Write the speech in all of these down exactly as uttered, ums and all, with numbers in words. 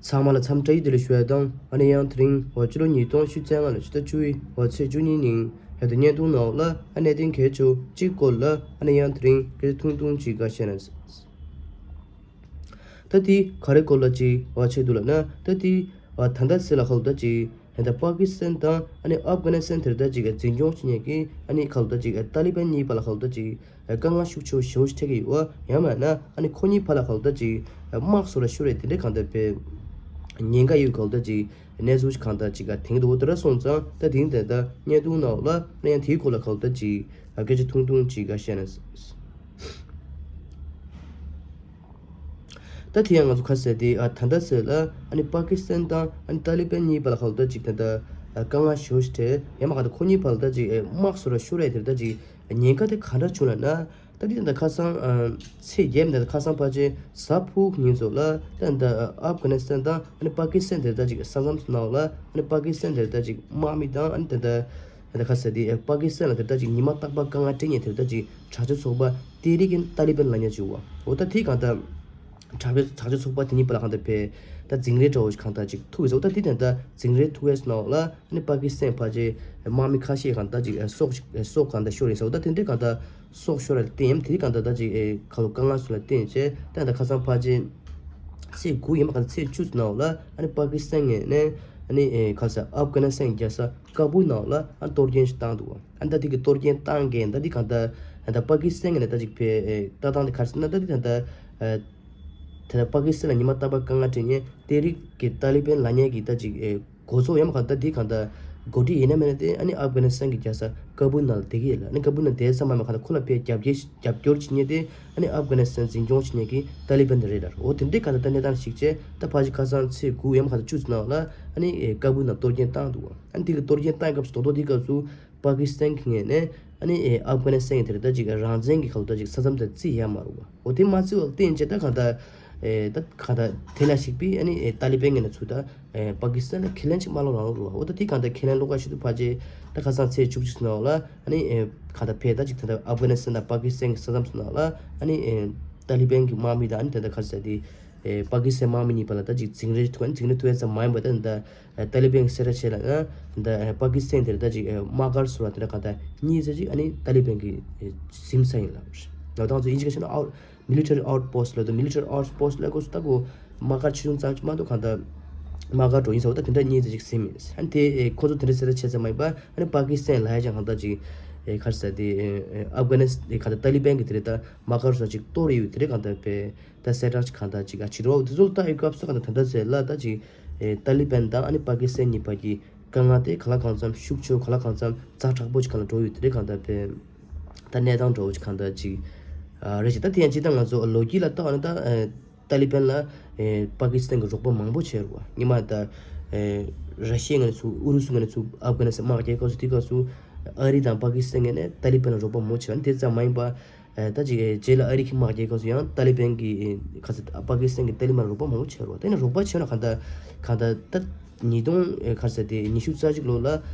ཚང་མ་ལ་འཚམས་འདྲི་བཀྲ་ཤིས་བདེ་ལེགས་ཞུ་ཡ་དང་། ཨ་ནི་ཡང་དེ་རིང་འོ་ཕྱི་ལོ་ཉིས་སྟོང་ཉི་ཤུ་རྩ་ལྔ་ལོའི་ཕྱི་ཟླ་བཅུ་ཡི་འོ་ཚེས་བཅུ་གཉིས་ཉིན་ཧེ་དུ་བརྙན་ཐུང་ནང་ལ་ཨ་གནད་དོན་གལ་ཆེ་གཅིག་སྐོར་ལ་ཨ་ནི་ཡང་དེ་རིང་སྐད་ཆ་ཐུང་ཐུང་ཅིག་ག་བཤད་ན། ད་དེ་ག་རེ་སྐོར་ལ་ཅིག་འོ་ཆེད་དུ་ལ་ན་ད་དེ་འོ་ད་ལྟ་ཚེ་ལ་ཧོལ་ད་ཅིག་ཧེ་ད་པ་ཀི་སི་ཐན་དང་ཨ་ནི་ཨབ་གྷ་ནི་སི་ཐན་དེར་ད་ཅིག་འཛིན་སྐྱོང་བྱེད་མཁན་གྱི་ཨ་ནི་ཁ་ལོ་ད་ཅིག་ཏཱ་ལི་བན་གཉིས་བར་ལ་ཁ་ལོ་ད་ཅིག་དཀའ་ངལ་ཤུགས་ཆེ་བོ་ཞེ་པོ་ཞིག་འཕྲད་ཀྱི་ཡོད་པ། ཡང་མིན་ན་ཨ་ནི་ཁོ་གཉིས་བར་ལ་ཁ་ལོ་ད་ཅིག་དམག་སོགས་ལ་ཤོར་རེད། དེ་འདྲའི་གང་ལྟར་པའི་ཉེན་ཁ་ཡོད་ཁ་ལོ་ད་ཅིག་གནས་ཚུལ་ཞིག་གང་ལྟར་ཅིག་ག་དེང་དུ་འོ་དེ་འདྲ་སོང་ཙང་ད་དེང་དེ་ད་བརྙན་ཐུང་ནང་ལ་ཨ་ནི་ཡང་དེའི་སྐོར་ལ་ཁ་ལོ་ད་ཅིག་སྐད་ཆ་ཐུང་ཐུང་ཅིག་ག་བཤད་ན། ད་དེ་ཡང་ང་ཚོ་ཁ་གསལ་དེ་ཨ་ད་ལྟ་ཚེ་ལ་ཨ་ནི་པ་ཀི་སི་ཐན་དང་ཨ་ནི་ཏཱ་ལི་བན་གཉིས་བར་ལ་ཁ་ལོ་ད་ཅིག་ད་ལྟ་དཀའ་ངལ་ཞེ་པོ་ཞིག་འཕྲད། ཡང་མིན་གང་ལྟར་ཁོ་གཉིས་བར་ལ་ད་ཅིག་དམག་སོགས་ལ་ཤོར་རེད། དེར་ད་ཅིག་ཉེན་ཁ་དེ་ག་འདྲ་བྱུང་ལབ་ན། ད་དེ་ད་ལྟ་ཁ་སང་ཚེས་བརྒྱད་ད་ལྟ་ཁ་སང་ཕལ་ཆེར་གཟའ་ཕུར་བུ་ཉིན་ཚོ་ལ་ད་ལྟ་ཨབ་གྷ་ནི་སི་ཐན་དང་ཨ་ནི་པ་ཀི་སི་ཐན་དེར་ད་ཅིག་ས་མཚམས་སུ་ནང་ལ་ཨ་ནི་པ་ཀི་སི་ཐན་དེར་ད་ཅིག་དམག་མི་དང་ཨ་ནི་ད་ལྟ་ད་ལྟ་ཁ་གསལ་དེ་པ་ཀི་སི་ཐན་ལ་དེར་ད་ཅིག་ཉི་མ་རྟག་པར་དཀའ་ངལ་འཕྲད་མཁན་དེར་ད་ཅིག་དྲག་སྤྱོད་ཚོགས་པ་ཏེ་རིག་ཨི་ཏཱ་ལི་བན་ལབ་མཁན་ཅིག་ཡོད་པ། འོ་ད་དེ་གང་ལྟར་དྲག་པོའི་དྲག་སྤྱོད་ཚོགས་པ་དེ་གཉིས་བར་ལ་གང་ལྟར་པའི་ད་འཛིང་རེས་འདྲ་བོ་ཞིག་གང་ལྟར་ཅིག་ཐུག་ཡོད་ཟེར། འོ་ད་དེ་དེ་ལྟར་འཛིང་རེས་ཐུག་ཡས་ནང་ལ་ཨ་ནི་པ་ཀི་སི་ཐན་ཕལ་ཆེར་དམག་མི་ཁ་ཤས་གང་ལྟར་ཅིག་སྲོག་ཅིག་སྲོག་གང་ལྟར་ཤོར་ཡོད་ཟེར། འོ་ད་དེ་འདྲའི་གང་ལྟར་སྲོག་ཤོར་བ་ལ་བརྟེན་ཡང་དེ་གང་ལྟར་ད་ཅིག་ཁ་ལོ་དཀའ་ངལ་སོགས་ལ་བརྟེན་བྱས་ད་ད་ཁ་སང་ཕལ་ཆེར་ཚེས་དགུ་ཡིན་པ་གང་ལྟར་ཚེས་བཅུ་ནང་ལ་ཨ་ནི་པ་ཀི་སི་ཐན་ངོས་ནས་ཨ་ནི་ཁ་ས་ཨབ་གྷ་ནི་སི་ཐན་རྒྱལ་ས་ཀ་བུལ་ནང་ལ་ཨ་གཏོར་སྐྱོན་ཞིག་བཏང་འདུག་ཨ་ད་དེ་གི་གཏོར་སྐྱོན་བཏང་མཁན་ད་དེ་གང་ལྟར་ད་པ་ཀི་སི་ཐན་ངོས་ནས་ད་ཅིག་ཕེ་ལྟ་སྟངས་དེ་ག་རེ་ཟེར་ན་ད་དེ་ད་ལྟ། དེ་ལ་པ་ཀི་སི་ཐན་ལ་ཉི་མ་རྟག་པར་དཀའ་ངལ་འཕྲད་མཁན་ཏེ་རིག་གི་ཏཱ་ལི་བན་ལབ་མཁན་གྱི་ད་ཅིག་ཨེ་འགོ་ཚོགས་ཡང་མ་གང་ལྟར་དེ་གང་ལྟར་འགོ་ཁྲིད་ཡིན་ན་མིན་ན་དེ་ཨ་ནི་ཨབ་གྷ་ནི་སི་ཐན་གྱི་རྒྱལ་ས་ཀ་བུལ་ནང་ལ་བསྡད་ཀྱི་ཡོད་ལ། ཨ་ནི་ཀ་བུལ་ནང་བསྡད་ཙམ་མ་མ་གང་ལྟར་ཁོ་ལ་དཔེ་རྒྱབ་སྐྱོར་རྒྱབ་སྐྱོར་བྱེད་མཁན་དེ་ཨ་ནི་ཨབ་གྷ་ནི་སི་ཐན་འཛིན་སྐྱོང་བྱེད་མཁན་གྱི་ཏཱ་ལི་བན་དེ་རེད་ལ། འོ་དེ་འདྲའི་གང་ལྟར་ད་གནས་སྟངས་ཤིག་བྱས་ད་ཕལ་ཆེར་ཁ་སང་ཚེས་དགུ་ཡང་མ་གང་ལྟར་བཅུ་ཙམ་ནང་ལ་ཨ་ནི་ཨེ་ཀ་བུལ་ནང་གཏོར་སྐྱོན་བཏང་འདུག་ཨ་ནི་དེ་གི་གཏོར་སྐྱོན་བཏང་སྐབས་སུ་རྡོག་རྡོག་དེའི་སྐབས་སུ། པ་ཀི་སི་ཐན་གྱི་ངོས་ནས་ཨ་ནི་ཨེ་ཨབ་གྷ་ནི་སི་ཐན་གྱི་དེར་ད་ཅིག་རང་བཙན་གྱི་ཁ་ལོ་ད་ཅིག་ས་མཚམས་དེ་བརྩི་ཡ་མ་རུ་བ། འོ་དེ་མ་བརྩི་བ་བརྟེན་བྱས་ད་གང་ལྟར་ཨེ་ད་གང་ལྟར་དེ་ལ་ཞིག་པའི་ཨ་ནི་ཨེ་ཏཱ་ལི་བན་ངོས་ནས་ཚུར་ད་ཨེ་པ་ཀི་སི་ཐན་ལ་ཁས་ལེན་ཅིག་མ་ལོག་རང་རུ་བ། འོ་ད་དེ་གང་ལྟར་ཁས་ལེན་ལོག་ག་ཞིག་ཏུ་ཕལ་ཆེར་ད་ཁ་སང་ཚེས་བཅུ་གཅིག་ནང་ལ་ཨ་ནི་ཨེ་གང་ལྟར་ཕེ་ད་ཅིག་ད་ལྟ་ཨབ་གྷ་ནི་སི་ཐན་དང་པ་ཀི་སི་ཐན་གྱི་ས་མཚམས་སུ་ནང་ལ་ཨ་ནི་ཨེ་ཏཱ་ལི་བན་གྱི་དམག་མི་དང་ཨ་ནི་ད་ལྟ་ག་རེ་ཟེར་དེ། ཨེ་པ་ཀི་སི་ཐན་དམག་མི་གཉིས་བར་ལ་ད་ཅིག་འཛིང་རེས་ཐུག་ཨ་ནི་འཛིང་རེས་ཐུག་ཡས་ཙམ་མ་ཡིན་པ་ད་ད་ཨེ་ཏཱ་ལི་བན་གྱི་གསལ་བསྒྲགས་བྱས་ལ་ན་ད་ཨེ་པ་ཀི་སི་ཐན་དེར་ད་ཅིག་ཨེ་དམག་སྒར་སོགས་ལ་དེ་འདྲ་གང་ལྟར་གཉིས་ཙམ་ཅིག་ཨ་ནི་ཏཱ་ལི་བན་གྱིས་ཨེ་ཟིན་ཚར་ཡིན་ལ། ང་ཏང་ཚོ་དབྱིན་ཇི་སྐད་ཆ་ན་out military outpost ལབ་འདུག military outpost ལབ་དགོས་སུ་ད་གོ་དམག་སྒར་ཆུང་ཆུང་ཙམ་ཅིག་མ་གཏོགས་གང་ལྟར་དམག་སྒར་འགྲོ་ཡིན་ཟེར་བ་ད་དེ་འདྲ་གཉིས་ཙམ་ཅིག་ཟིན་མེད། ཨ་ནི་དེ་ཨེ་ཁོ་ཚོ་དེ་འདྲ་གསལ་བསྒྲགས་བྱས་ཙམ་མ་ཡིན་པ་ཨ་ནི་པ་ཀི་སི་ཐན་ལ་ཡ་ཅང་གང་ལྟར་ཅིག་ཨེ་ག་རེ་ཟེར་དེ་ཨེ་ཨབ་གྷ་ནི་སི་ཨེ་གང་ལྟར་ཏཱ་ལི་བན་གྱིས་དེ་རེད་ད། དམག་སྒར་སོགས་ཅིག་གཏོར་ཡོད་དེ་རེད། གང་ལྟར་པའི་ད་གསལ་བསྒྲགས་ཅིག་གང་ལྟར་ཅིག་ཨ་ཕྱི་དྲོ་དེ་ཚོ་ལ་ལྟ་ཡོད་སྐབས་སུ་གང་ལྟར་ད་ལྟ་ཚེ་ལ་ད་ཅིག་ཨེ་ཏཱ་ལི་བན་དང་ཨ་ནི་པ་ཀི་སི་ཐན་གཉིས་བར་གྱི་དཀའ་ངལ་དེ་ག་ལ་གང་འཚམ་ཤུགས་ཆེ་བོ་ག་ལ་གང་འཚམ་ཛ་དྲག་པོ་ཅིག་གང་ལ་འགྲོ་ཡོད་དེ་རེད། གང་ལྟར་པའི་ད་གནས་སྟངས་འགྲོ་བོ་ཅིག་གང་ལྟར་ཅིག་ཨ་རེད་ཅིག་ད་དེ་ཡང་ཅིག་ད་ང་ཚོ་ལོ་རྒྱུས་ལ་ལྟ་བ་ན་ད་ཨེ་ཏཱ་ལི་བན་ལ་ཨེ་པ་ཀི་སི་ཐན་གྱི་རོགས་པ་མང་པོ་བྱས་རེད་བ། སྔོན་མ་ད་ཨེ་ར་ཤི་ཡའི་ངོས་ནས་ཚུར་ཨུ་རུ་སུའི་ངོས་ནས་ཚུར་ཨབ་གྷ་ནི་སི་ཐན་དམག་རྒྱག་སྐབས་སུ་དེ་སྐབས་སུ་ཨ་རི་དང་པ་ཀི་སི་ཐན་ངོས་ནས་ཏཱ་ལི་བན་ལ་རོགས་པ་མང་པོ་བྱས་པ་ནི་དེ་ཙམ་མ་ཡིན་པ། ཨེ་ད་ཅིག་ཨེ་རྗེས་ལ་ཨ་རི་གི་དམག་རྒྱག་སྐབས་སུ་ཡང་ཏཱ་ལི་བན་གྱི་ཨེ་ག་ས་པ་ཀི་སི་ཐན་གྱི་ཏཱ་ལི་བན་རོགས་པ་མང་པོ་བྱས་རེད་བ། དེ་ནས་རོགས་པ་བྱས་ན་གང་ལྟར་གང་ལྟར་ད་ཉིས་སྟོང་ཨེ་ག་ས་དེ་ཉི་ཤུ་རྩ་གཅིག་ལོ་ལ་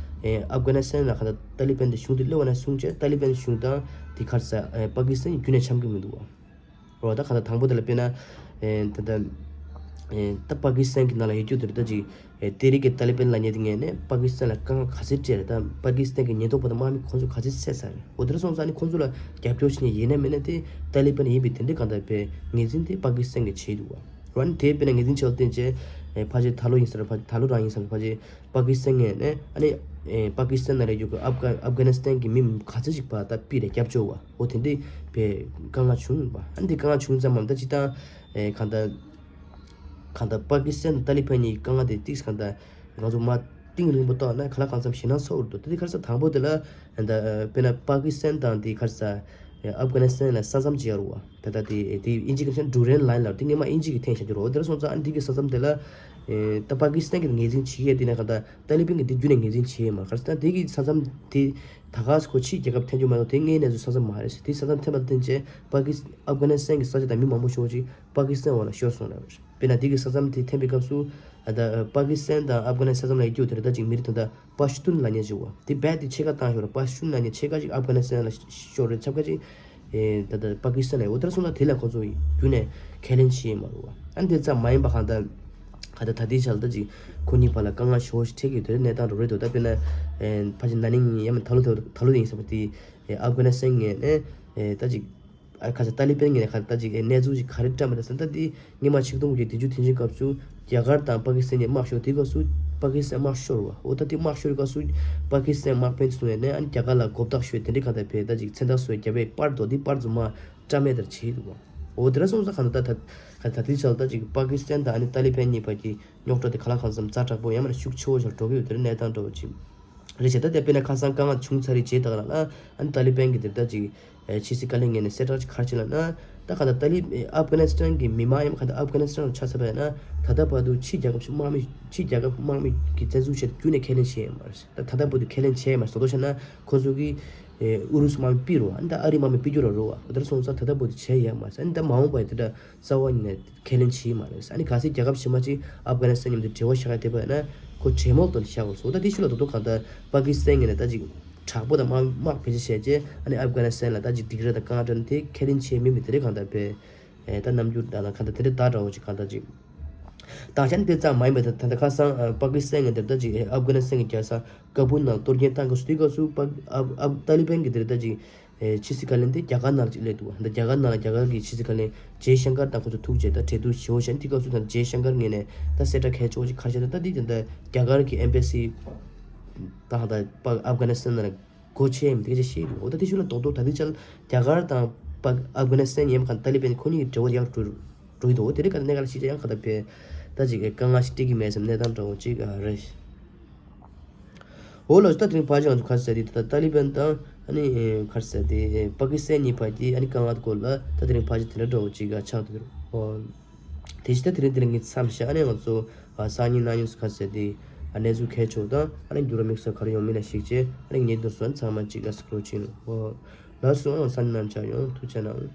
ཨེ་ཨབ་གྷ་ནི་སི་ཐན་ལ་གང་ལྟར་ཏཱ་ལི་བན་དེ་གཞུང་དེ་སླེབས་པ་ནས་བཟུང་བྱས་ཏཱ་ལི་བན་གཞུང་དང་དེ་ག་ས་ཨེ་པ་ཀི་སི་ཐན་རྒྱུན་ནས་འཆམ་གྱི་མི་འདུག་བ། རོ་ད་གང་ལྟར་དང་པོ་དེ་ལ་དཔེར་ན་ཨེ་ད་ལྟ་ཨེ་ད་པ་ཀི་སི་ཐན་གྱི་ནང་ལ་ཡོད་རྒྱུ་དེ་རེད། ད་ཅིག་ཨེ་ཏེ་རིག་གི་ཏཱ་ལི་བན་ལབ་མཁན་དེ་ངོས་ནས་པ་ཀི་སི་ཐན་ལ་དཀའ་ངལ་ག་ཚོད་སྤྲད་རེད། ད་པ་ཀི་སི་ཐན་གྱི་ཉེན་རྟོག་པ་དང་དམག་མི་ཁོང་ཚོ་ག་ཚོད་བསད་ཚར་རེད། འོ་དེ་འདྲ་སོང་ཙང་ནི་ཁོང་ཚོ་ལ་རྒྱབ་སྐྱོར་བྱེད་མཁན་ཡིན་ན་མིན་ན་དེ་ཏཱ་ལི་བན་ཡིན་པའི་དེ་འདྲའི་གང་ལྟར་པའི་ངོས་འཛིན་དེ་པ་ཀི་སི་ཐན་གྱིས་བྱས་འདུག་བ། རོ་ཨ་ནི་དེ་དཔེར་ན་ངོས་འཛིན་བྱས་པ་བསྟན་བྱས་ཨེ་ཕལ་ཆེར་ད་ལོ་ཡིན་ས་རེད། ཕལ་ཆེར་ད་ལོ་རང་ཡིན་ས་རེད། ཕལ་ཆེར་པ་ཀི་སི་ཐན་ངོས་ནས་ཨ་ནི་ཨེ་པ་ཀི་སི་ཐན་ནང་ལ་ཡོད་རྒྱུ་གི་ཨབ་གྷ་ཨབ་གྷ་ནི་སི་ཐན་གྱི་མི་ག་ཚོད་ཅིག་བར་ད་པི་རེ་རྒྱབ་སྐྱོར་བ་འོ་དེ་འདྲའི་པའི་དཀའ་ངལ་བྱུང་བ། ཨ་ནི་དེ་དཀའ་ངལ་བྱུང་ཙམ་མམ་ད་སྤྱིར་བཏང་ཨེ་གང་ལྟར་གང་ལྟར་པ་ཀི་སི་ཐན་ཏཱ་ལི་བན་གཉིས་དཀའ་ངལ་དེ་ཏིག་གང་ལྟར་ང་ཚོ་མ་གཏིང་རིང་པོ་བལྟས་ན་ག་ལ་གང་འཚམ་ཞེད་སྣང་ཚ་པོ་རེད་འདུག་ད་དེ་ག་རེ་ཟེར་དང་པོ་དེ་ལ་ད་དཔེར་ན་པ་ཀི་སི་ཐན་དང་དེ་ག་རེ་ཟེར་ཨབ་གྷ་ནི་སི་ཐན་ལ་ས་མཚམས་བརྗེ་ཡ་རུ་བ། ད་ལྟ་དེ་དེ་དབྱིན་ཇི་གི་ཚན་ཌུ་རན་ལའིན་ལབ་དེ་སྔོན་མ་དབྱིན་ཇི་གི་འཐེན་བཞག་རྒྱུ་རེད། འོ་དེ་འདྲ་སོང་ཙང་ཨ་ནི་འདི་གི་ས་མཚམས་དེ་ལ་ཨེ་ད་པ་ཀི་སི་ཐན་གྱིས་ངོས་འཛིན་བྱེད་ཀྱི་ཡོད་དེ་ན་གང་ལྟར་ཏཱ་ལི་བན་གྱིས་དེ་རྒྱུན་ནས་ངོས་འཛིན་བྱེད་ཡོད་མ་རེད། ག་རེ་ཟེར་ན་དེ་གི་ས་མཚམས་དེ་ད་ག་སེ་ཁོ་ཕྱིའི་རྒྱལ་ཁབ་འཐེན་རྒྱུ་མ་གཏོགས་དེ་སྔའི་གནས་ཚུལ་ས་མཚམས་མ་རེད་ཟེར། དེ་ས་མཚམས་འཐེན་པ་ལ་བརྟེན་བྱས་པ་ཀི་ཨབ་གྷ་ནི་སི་ཐན་གྱི་ས་ཆ་དང་མི་མང་པོ་ཞེ་པོ་ཅིག་པ་ཀི་སི་ཐན་འོག་ལ་ཤོར་སོང་ལབ་རེད། དཔེར་ན་དེ་གི་ས་མཚམས་དེ་འཐེན་པའི་སྐབས་སུ་ཨ་ད་པ་ཀི་སི་ཐན་དང་ཨབ་གྷ་ནི་སི་ཐན་ས་མཚམས་ལ་ཡོད་རྒྱུ་དེ་རེད། ད་ཅིག་མི་རིགས་དང་ད་པ་ཤུ་ཏུན་ལབ་མཁན་ཅིག་ཡོད་པ། དེ་རྦད་དེ་ཕྱེད་ཀ་བཏང་ཤོར་རེད། པ་ཤུ་ཏུན་ལབ་མཁན་ཕྱེད་ཀ་ཅིག་ཨབ་གྷ་ནི་སི་ཐན་ལ་ཤོར་རེད། ཆབ་ཀ་ཅིག་ཨེ་ད་ད་པ་ཀི་སི་ཐན་ལ་ཡོད། འོ་དེར་སོང་ཙང་དེ་ལ་ཁོ་ཚོ་རྒྱུན་ནས་ཁས་ལེན་བྱེད་ཡོད་མ་རེད་བ། ཨ་ནི་དེ་ཙམ་མ་ཡིན་པ་གང་ལྟར་ ག་ད་ད་ལྟའི་ཆར་ད་ཅིག་ཁོ་གཉིས་བར་ལ་དཀའ་ངལ་ཞེ་པོ་ཞིག་འཕྲད་ཀྱི་ཡོད་དེ་གནས་སྟངས་རོ་རེད་འདུག་ད་དཔེར་ན་ཕ་ཅིག་ན་ནིང་ཡང་མིན་ད་ལོ་ད་ལོ་ཡིན་ཟེར་བ་དེ་ཨབ་གྷ་ནི་སི་ཐན་ངོས་ནས་ད་ཅིག་ཨ་ཁ་ས་ཏཱ་ལི་བན་ངོས་ནས་ག་ད་ཅིག་གནས་ཚུལ་ཅིག་ག་རེ་བཀྲམ་པ་རེད་ཟེར་ན། ད་དེ་སྔོན་མ་ཆིག་སྟོང་དགུ་བརྒྱ་བདུན་ཅུ་དོན་གཅིག་སྐབས་སུ་རྒྱ་གར་དང་པ་ཀི་སི་ཐན་གཉིས་དམག་ཤོར། དེ་སྐབས་སུ་པ་ཀི་སི་ཐན་དམག་ཤོར་བ། འོ་ད་དེ་དམག་ཤོར་བའི་སྐབས་སུ་པ་ཀི་སི་ཐན་དམག་དཔོན་ཚོ་ནས་ཨ་ནི་རྒྱ་གར་ལ་མགོ་བཏགས་ཞུས་དེ་འདྲའི་གང་ལྟར་བས་ད་ཅིག་མཚན་རྟགས་བཟོས། རྒྱ་བལ་པར་དོ་དེ་པར་ཚོ་མ་བཀྲམ་མེད་ལྟར་བྱས་འདུག་བ། འོ་དེ་འདྲ་སོང་ཙང་གང་ལྟར་ད་ད་ད་ལྟའི་ཆར་ད་ཅིག་པ་ཀི་སི་ཐན་དང་ཨ་ནི་ཏཱ་ལི་བན་གཉིས་བར་གྱི་རྙོག་དྲ་དེ་ག་ལ་གང་འཚམ་ཛ་དྲག་པོ་ཡང་མིན་ན་ཤུགས་ཆེ་བོ་ཞིག་འགྲོ་གི་ཡོད། དེ་འདྲ་གནས་སྟངས་འདྲ་བོ་ཅིག་རེད་བྱས། ད་དེ་དཔེར་ན་ཁ་སང་དཀའ་ངལ་བྱུང་ཚར་རེད་བྱས་ད་ག་ལ་ཨ་ནི་ཏཱ་ལི་བན་གྱི་དེ་ད་ཅིག་ཕྱི་སྲིད་བཀའ་བློན་ངོས་ནས་གསལ་བསྒྲགས་ཅིག་ག་རེ་བྱས་ལབ་ན། ད་ག་ད་ཏཱ་ལི་ཨབ་གྷ་ནི་སི་ཐན་གྱི་མི་མང་ཡང་ག་ད་ཨབ་གྷ་ནི་སི་ཐན་ལ་ཆ་མཚོན་པ་ཡིན་ན་ད་ལྟ་བར་དུ་ཕྱི་རྒྱལ་ཁབ་ཅིག་དམག་མི་ཕྱི་རྒྱལ་ཁབ་དམག་མི་གི་བཙན་འཛུལ་བྱས་ཏེ་རྒྱུན་ནས་ཁས་ལེན་བྱས་ཡོད་མ་རེད། ད་ད་ལྟ་བར་དུ་ཁས་ལེན་བྱས་ཡོད་མ་རེད། ཟེར་དོ་བྱས་ན་ཁོ་ཚོ་གིས་ཨུ་རུ་སུ་དམག་མི་ཕུད་རེད་བ། ཨ་ནི་ད་ཨ་རིའི་དམག་མི་ཕུད་རྒྱུ་རེད་བ། འོ་དེ་འདྲ་སོང་ཙང་ད་ལྟ་བར་དུ་བྱས་ཡོད་མ་རེད། ཨ་ནི་ད་མ་འོངས་པ་ཡི་དེ་འདྲ་རྩ་བ་ཉིད་ནས་ཁས་ལེན་བྱས་མ་རེད། ཨ་ནི་གལ་སྲིད་རྒྱལ་ཁབ་གཞན་པ་ཅིག་ཨབ་གྷ་ནི་སི་ཐན་མཉམ་དུ་འབྲེལ་བ་བཞག་ཡ་དེ་བས་ན་ཁོ་འབྲེལ་མོལ་དོན་བཞག་དགོས་སོ། ད་དེ་ཤུལ་ལ་དོ་དོ་གང་ལྟར་པ་ཀི་སི་ཐན་ངོས་ནས་ད་ཅིག་དྲག་པོ་དང་དམག་དམག་བེད་སྤྱོད་བྱས་རྗེས་ཨ་ནི་ཨབ་གྷ་ནི་སི་ཐན་ལ་ད་ཅིག་སྡིགས་ར་དང་དཀའ་ངལ་སྤྲད་ན་དེ་ཁས་ལེན་བྱས་མིན་མི་དེ་རེད། གང་ལྟར་བས་ད་རྣམ་འགྱུར་དང་གང་ལྟར་དེ་འདྲ་ད་འདྲ་བོ་ཅིག་གང་ལྟར་ཅིག་དང་ཆ་ནི་དེ་ཙམ་མ་ཡིན་པ་ད་ད་ལྟ་ཁ་སང་པ་ཀི་སི་ཐན་ངོས་ནས་ད་ཅིག་ཨབ་གྷ་ནི་སི་ཐན་གྱི་རྒྱལ་ས་ཀ་བུལ་ནང་གཏོར་སྐྱོན་བཏང་དགོས་སུ་དེ་སྐབས་སུ་པ་ཨབ་ཨབ་ཏཱ་ལི་བན་གྱི་དེ་རེད་ད་ཅིག་ཨེ་ཕྱི་སྲིད་བཀའ་བློན་དེ་རྒྱ་གར་ནང་ལ་ཅིག་སླེབས་འདུག་ད་རྒྱ་གར་ནང་ལ་རྒྱ་གར་གྱི་ཕྱི་སྲིད་བཀའ་བློན་ཇེ་ཤང་ཀར་དང་ཁོ་ཚོ་ཐུག་རྗེས་ད་གྲོས་བསྡུར་ཞེ་པོ་བྱས། དེ་སྐབས་སུ་ད་ཇེ་ཤང་ཀར་ངོས་ནས་ད་གསལ་བསྒྲགས་གལ་ཆེ་བོ་ཅིག་ག་རེ་བྱས་ན། ད་འདི་ད་ལྟ་རྒྱ་གར་གྱི་ཨེམ་བྷེ་སི་དང་ད་པ་ཨབ་གྷ་ནི་སི་ཐན་ནང་ལ་སྒོ་ཕྱེ་ཡིན་དེ་ཅིག་བཤད་འདུག་འོ་ད་དེ་ཤུལ་ལ་རྡོག་རྡོག་ད་ལྟའི་ཆར་རྒྱ་གར་དང་པ་ཨབ་གྷ་ནི་སི་ཐན་ཡན་ག་ཏཱ་ལི་བན་ཁོ་གཉིས་ཀྱི་འབྲེལ་བ་ཡག་འགྲོ་འགྲོ་གི་འདུག་འོ་དེ་རིང་ག་ད་གནད་འགག་ལ་ཤེས་བྱ་ཡང་ག་ད་བས་ད་ཅིག་དཀའ་ངལ་ཞིག་འཕྲད་ཀྱི་མེད་བསམ་གནས་སྟངས་འདྲ་བོ་ཅིག་རེད། འོ་ལགས་སོ། ད་དེ་རིང་ཕལ་ཆེར་ང་ཚོ་ག་རེ་ཟེར་དེ་ད་ཏཱ་ལི་བན་དང་ཨ་ནི་ག་རེ་ཟེར་དེ་པ་ཀི་སི་ཐན་གཉིས་བར་གྱི་ཨ་ནི་དཀའ་ངལ་སྐོར་ལ་ད་དེ་རིང་ཕལ་ཆེར་དེ་འདྲ་འདྲ་བོ་ཅིག་ཆགས་འདུག་འོ་དེ་བཞིན་ད་དེ་རིང་དེ་ལ་ངས་མཚམས་བཞག་ཨ་ནི་ང་ཚོ་སང་ཉིན་གནངས་ཉིན་སུ་ག་རེ་ཟེར་དེ་གནས་ཚུལ་གལ་ཆེ་བ་དང་ཨ་ནི་འགྱུར་བ་དམིགས་བསལ་ག་རེ་ཡོང་མིན་ལ་གཞིགས་བྱས་ཨ་ནི་ངས་འདུག་སོང་ཚང་མ་ཅིག་ལ་སྐྱོར་བྱིན་འོ་ལགས་སོ། ཨ་ནི་སང་ཉིན་ནམ་ཞག་ཡོང་། ཐུགས་རྗེ་གནང་།